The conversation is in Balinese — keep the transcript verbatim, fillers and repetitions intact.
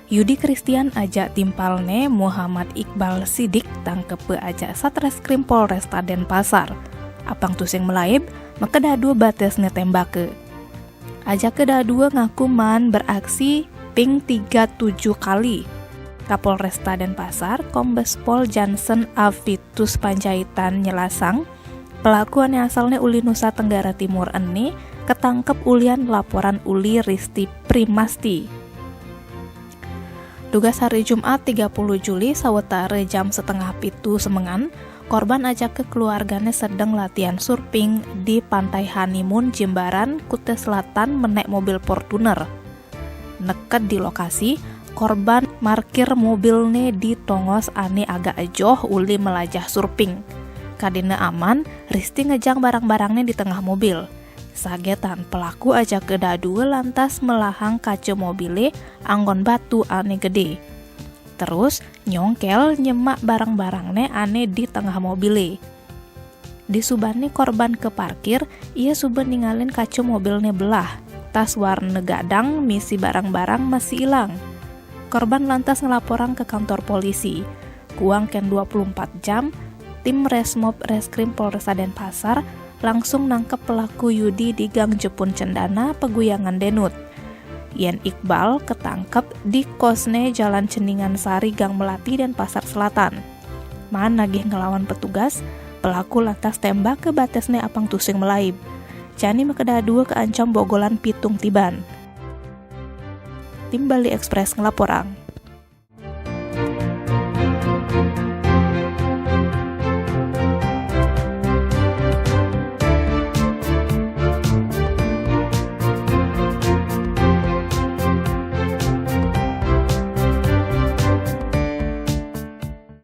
Yudi Kristian ajak timpalne Muhammad Iqbal Sidik tangkepe ajak Satreskrim Polresta Denpasar. Apang tusing melaib, makeda dua batesne tembake. Ajake dadua ngaku maan beraksi ping tiga tujuh kali. Kapolresta Denpasar, Kombes Pol Jansen Avitus Panjaitan nyelasang, pelaku ane asalne uli Nusa Tenggara Timur ene ketangkep ulian laporan uli Risti Primasti. Tugas hari Jumat tiga puluh Juli sawetara jam setengah pitu semengan, korban ajake keluargane sedeng latihan surping di Pantai Honeymoon Jimbaran, Kute Selatan menek mobil Fortuner. Neked di lokasi, korban markir mobilne di tongos ane agak ejoh uli melajah surping. Kadine aman, Risti ngejang barang-barangne di tengah mobil. Sagetan pelaku ajake dadua lantas melahang kaca mobile anggon batu ane gede. Terus nyongkel nyemak barang-barangne ane di tengah mobile. Disubane korban ke parkir, ia suba ningalin kaca mobilne belah. Tas warna gadang misi barang-barang masih ilang. Korban lantas ngelaporang ke kantor polisi. Kuang ken dua puluh empat jam, tim Resmob Reskrim Polresta Denpasar langsung nangkep pelaku Yudi di Gang Jepun Cendana, Peguyangan Denut. Yen Iqbal ketangkep di kosne Jalan Ceningan Sari, Gang Melati, Denpasar Selatan. Maan nagih ngelawan petugas, pelaku lantas tembak ke batesne apang tusing melaib. Jani makeda dua keancam bogolan pitung tiban. Tim Bali Express ngelaporang.